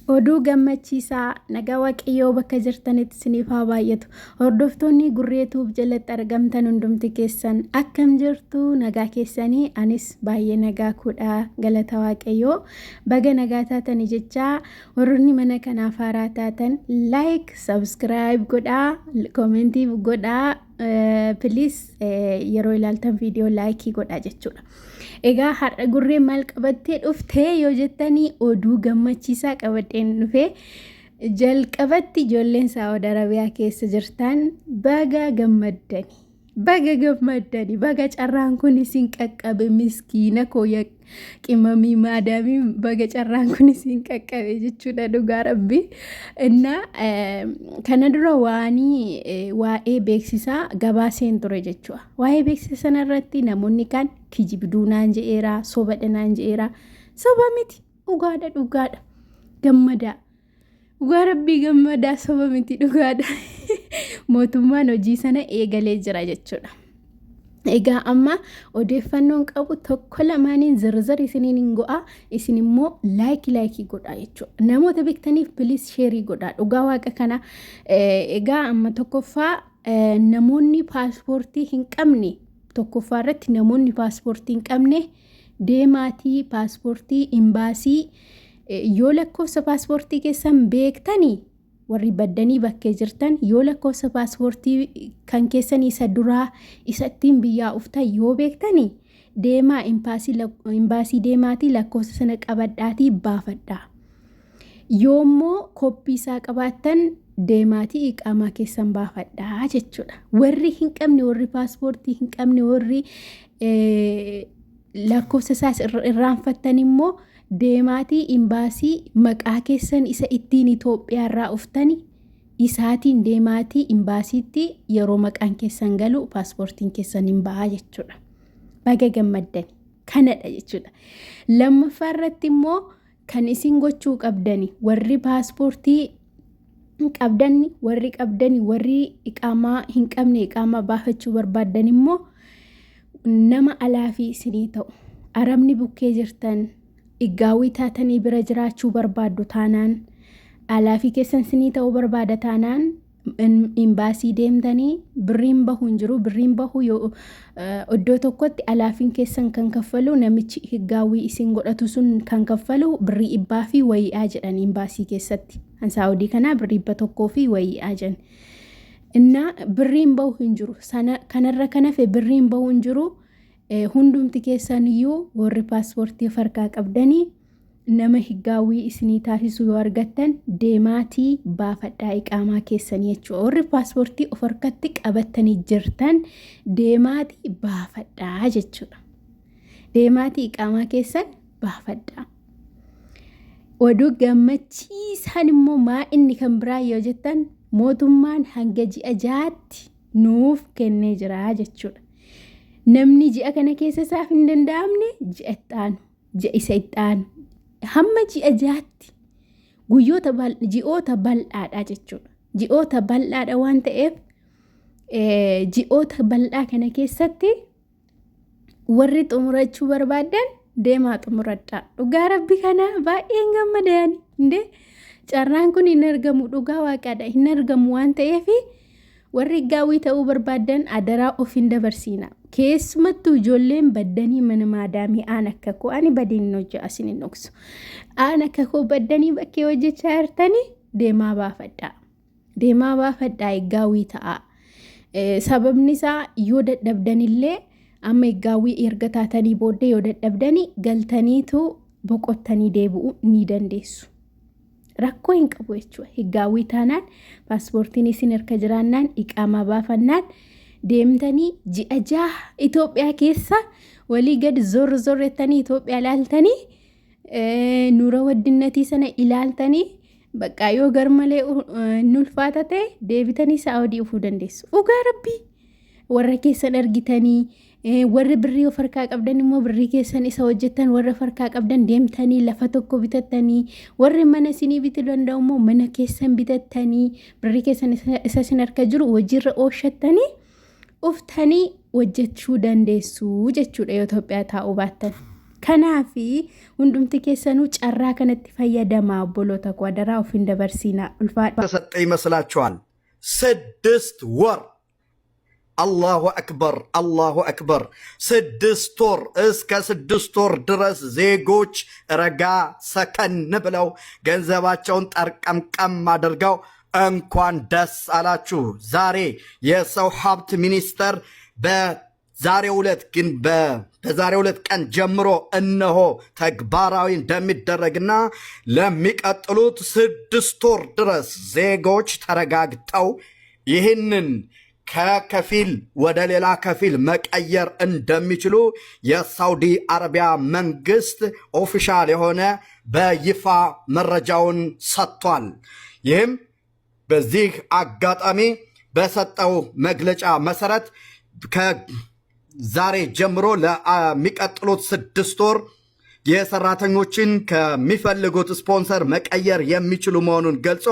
Oduu gammachiisaa nagaa Waaqayyoo bakka jirtanitti isiniif haa baay'atu. Hordoftoonni Gurree Tuub jalatti argamtan hundumti keessan akkam jirtu nagaa keessanii anis baay'ee nagaa kudha galata Waaqayyoo baga nagaa taatanii jechaa warroonni mana kanaaf haaraa taatan like subscribe godhaa koomentii godhaa please yeroo ilaaltan viidiyoo laayikii godhaa jechuudha. Egaa har'a gurree maal qabattee dhuftee yoo jettanii oduu gammachiisaa qabadheen dhufe jalqabatti ijoolleen Saa'ud Arabiyaa keessa jirtan baga gammaddani. Baga gammaddani baga carraan kun isin qaqqabe miskiina koo qimamii maadaamii baga carraan kun isin qaqqabe jechuudha dhugaa rabbi. Innaa kana dura waanii waa'ee beeksisaa gabaaseen ture jechuudha. Waa'ee beeksisa sanarratti namoonni kaan kijibduu naan je'eera, sobadha naan je'eera. Soba miti dhugaadha dhugaadha gammadaa. Dhugaa rabbii gammadaa soba miti dhugaadha. Mootummaan hojii sana eegalee jira jechuudha. Egaa amma odeeffannoon qabu tokko lamaaniin zirzir isiniin hin go'a isin immoo laayikii laayikii godhaa jechuudha. Namoota beektaniif piliis sheerii godhaa dhugaa waaqa kana egaa amma tokkoffaa namoonni paaspoortii hin qabne tokkoffaa irratti namoonni paaspoortii hin qabne deemaatii paaspoortii imbaasii yoo lakkoofsa paaspoortii keessan beektanii warri baddanii bakkee jirtan yoo lakkoofsa paaspoortii kan keessanii isa duraa isa ittiin biyyaa uftan yoo beektanii deemaa imbaasii deemaatii lakkoofsa sana qabadhaatii baafadhaa. Yoommoo koppii isaa qabaattan deemaatii iqaamaa keessan baafadhaa jechuudha. Warri hin qabne warri paaspoortii hin qabne warri lakkoofsa isaas irraanfattan immoo deemaatii imbaasii maqaa keessan isa ittiin Itoophiyaa irraa uftani isaatiin deemaatii imbaasiitti yeroo maqaan keessan galu paaspoortiin keessan hin ba'a jechuudha. Baga gammaddani kanadha jechuudha. Lammaffaa irratti immoo kan isin gochuu qabdani warri paaspoortii qabdan warri qabdani warri iqaamaa hin qabne iqaamaa baafachuu barbaaddan immoo nama alaafii isinii ta'u arabni bukkee jirtan iggaawwii taatanii bira jiraachuu barbaaddu taanaan alaafii keessan isinii ta'uu barbaada taanaan imbaasii deemtanii birriin bahu hin jiru. Birriin bahu yoo iddoo tokkotti alaafiin keessan kan kaffalu namichi higgaawwii isin godhatu sun kan kaffalu birrii dhibbaa fi wayi'aa jedhan imbaasii keessatti. Kan Saawudii kanaa birrii 100 fi wayi'aa jedhan. Innaa birriin bahu hin jiru. Sana kanarra kan hafe birriin bahu hin jiru. Hundumti keessan iyyuu warri paaspoortii of harkaa qabdanii Nama higgaawwii isinii taasisu yoo argattan deemaatii baafadhaa iqaamaa keessanii jechuudha. Warri paaspoortii of harkatti qabattanii jirtan deemaatii baafadhaa jechuudha. Deemaatii iqaamaa keessan baafadhaa. Oduu gammachiisaan immoo maa inni kan biraa yoo jettan mootummaan hanga ji'a jahaatti nuuf kennee jira jechuudha. Namni ji'a kana keessa isaaf hin danda'amne ji'a itti aanu. Ji'a isa itti aanu hamma ji'a jaatti guyyoota ji'oota bal'aadha jechuudha. Ji'oota bal'aadha waan ta'eef ji'oota bal'aa kana keessatti warri xumurachuu barbaaddan deemaa xumuradhaa. Dhugaa rabbi kana baay'een gammada yaani. Indee carraan kun hin argamu dhugaa waaqaadha hin argamu waan ta'eef Warri gaawwii ta'uu barbaaddan adaraa of hin dabarsiina. Keessumattuu ijoolleen baddanii mana maadaamii aan akka koo ani badeen hin hojje'a isin hin dhoksu. Aan akka koo baddanii bakkee hojjechaa jirtanii deemaa baafadhaa. Deemaa baafadhaa gaawwii ta'aa. Sababni isaa yoo dadhabdanillee amma gaawwii erga taatanii booddee yoo dadhabdanii galtaniitu boqottanii deebi'uu ni dandeessu. Rakkoo hin qabu jechuudha. Higgaawwii taanaan paaspoortiin isin harka jiraannaan iqaamaa baafannaan deemtanii ji'a 6 Itoophiyaa keessa walii gad zor zor jettanii Itoophiyaa ilaaltanii nuura waddinnatii sana ilaaltanii bakka yoo garmalee hin ulfaata ta'e deebitanii Saa'udii dhufuu dandeessu. Dhugaa rabbii warra keessan argitanii Warri birrii of harkaa qabdan immoo birrii keessan isa hojjettan warra of harkaa qabdan deemtanii lafa tokko bitattanii warri mana isinii bituu danda'u immoo mana keessan bitattanii birrii keessan isa isin harka jiru hojiirra ooshattanii uftanii hojjechuu dandeessu jechuudha yoo Itoophiyaa taa'uu baattan. Kanaafi hundumti keessanuu carraa kanatti fayyadamaa, obboloota koo, adaraa of hin dabarsiinaa. Ulfaadha. ተሰጠ ይመስላችኋል? 6 ወር። አላሁ አክበር፣ አላሁ አክበር። 6 ወር፣ እስከ 6 ወር ድረስ ዜጎች ረጋ ሰከን ብለው ገንዘባቸውን ጠርቀምቀም አድርገው እንኳን ደስ አላችሁ። ዛሬ የሰው ሀብት ሚኒስቴር በዛሬው ዕለት ግን በዛሬው ዕለት ቀን ጀምሮ እነሆ ተግባራዊ እንደሚደረግና ለሚቀጥሉት 6 ወር ድረስ ዜጎች ተረጋግተው ይህንን ከከፊል ወደ ሌላ ከፊል መቀየር እንደሚችሉ የሳውዲ አረቢያ መንግስት official የሆነ በይፋ መረጃውን ሰጥቷል። ይህም በዚህ አጋጣሚ በሰጠው መግለጫ መሰረት ከዛሬ ጀምሮ ለሚቀጥሉት 6 ወር የሰራተኞችን ከሚፈልጉት ስፖንሰር መቀየር የሚችሉ መሆኑን ገልጾ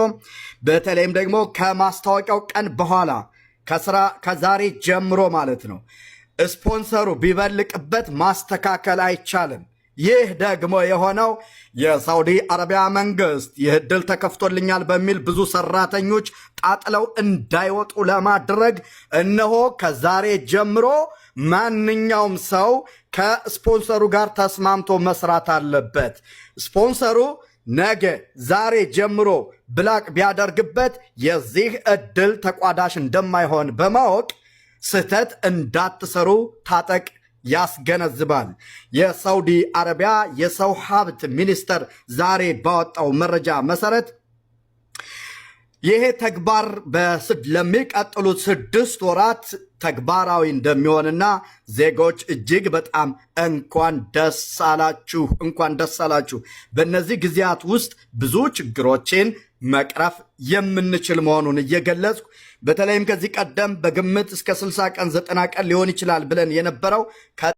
በተለይም ደግሞ ከማስታወቂያው ቀን በኋላ ከስራ ከዛሬ ጀምሮ ማለት ነው፣ ስፖንሰሩ ቢበልቅበት ማስተካከል አይቻልም። ይህ ደግሞ የሆነው የሳውዲ አረቢያ መንግስት ይህ ዕድል ተከፍቶልኛል በሚል ብዙ ሰራተኞች ጣጥለው እንዳይወጡ ለማድረግ እነሆ ከዛሬ ጀምሮ ማንኛውም ሰው ከስፖንሰሩ ጋር ተስማምቶ መስራት አለበት። ስፖንሰሩ ነገ ዛሬ ጀምሮ ብላቅ ቢያደርግበት የዚህ ዕድል ተቋዳሽ እንደማይሆን በማወቅ ስህተት እንዳትሰሩ ታጠቅ ያስገነዝባል። የሳውዲ አረቢያ የሰው ሀብት ሚኒስቴር ዛሬ ባወጣው መረጃ መሰረት ይሄ ተግባር ለሚቀጥሉት 6 ወራት ተግባራዊ እንደሚሆንና ዜጎች እጅግ በጣም እንኳን ደስ አላችሁ፣ እንኳን ደስ አላችሁ። በእነዚህ ጊዜያት ውስጥ ብዙ ችግሮችን መቅረፍ የምንችል መሆኑን እየገለጽኩ በተለይም ከዚህ ቀደም በግምት እስከ 60 ቀን፣ 90 ቀን ሊሆን ይችላል ብለን የነበረው